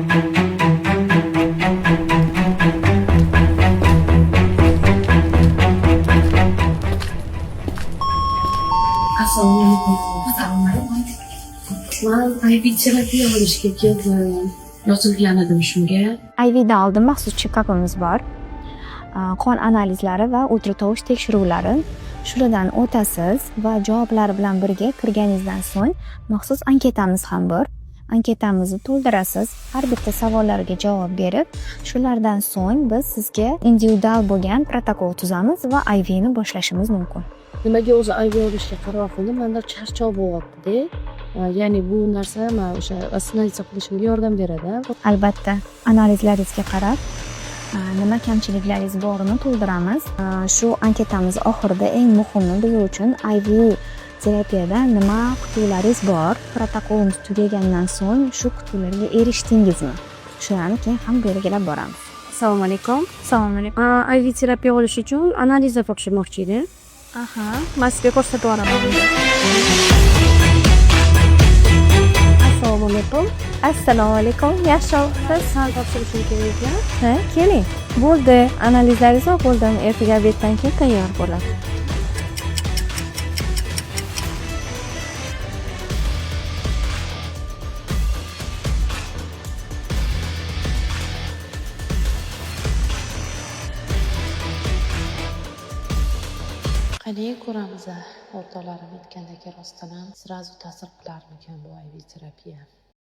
Assalomu alaykum. Man IV terapiya olishga keldim. Yozilgan edim shunga. IVdan oldin maxsus chekapimiz bor. Qon analizlari va ultratovush tekshiruvlari. Shulardan o'tasiz va javoblar bilan birga kirganingizdan so'ng maxsus anketamiz ham bor. Anketamizni to'ldirasiz. Har bitta savollarga javob berib, shulardan so'ng biz sizga individual bo'lgan protokol tuzamiz va IVni boshlashimiz mumkin. Nimaga o'zi IV olishga qaror qildim? Manda charchoq bo'lyapti-da. Ya'ni bu narsa man o'sha восстановиться qilishimga yordam beradi. Albatta, analizlaringizga qarab, nima kamchiliklaringiz borini to'ldiramiz. Shu anketamiz oxirida eng muhimi biz uchun IV terapiyada nima kutuvlaringiz bor, protokolimiz tugagandan so'ng shu kutuvlarga erishdingizmi? Shularni keyin ham belgilab boramiz. Assalomu alaykum. Assalomu alaykum. IV terapiya olish uchun analizlar topshirmoqchi edim. Aha, man sizga ko'rsatib yuboraman. Assalomu alaykum. Assalomu alaykum. Yaxshimisiz? San topshirishim kerak ekan. Ha, keling. Bo'ldi, analizlaringizni oldim. Ertaga обед dan keyin tayyor bo'ladi. Qani ko'ramiz, o'rtoqlarim aytgandek rostdan ham сразу ta'sir qilarmikan bu IV terapiya.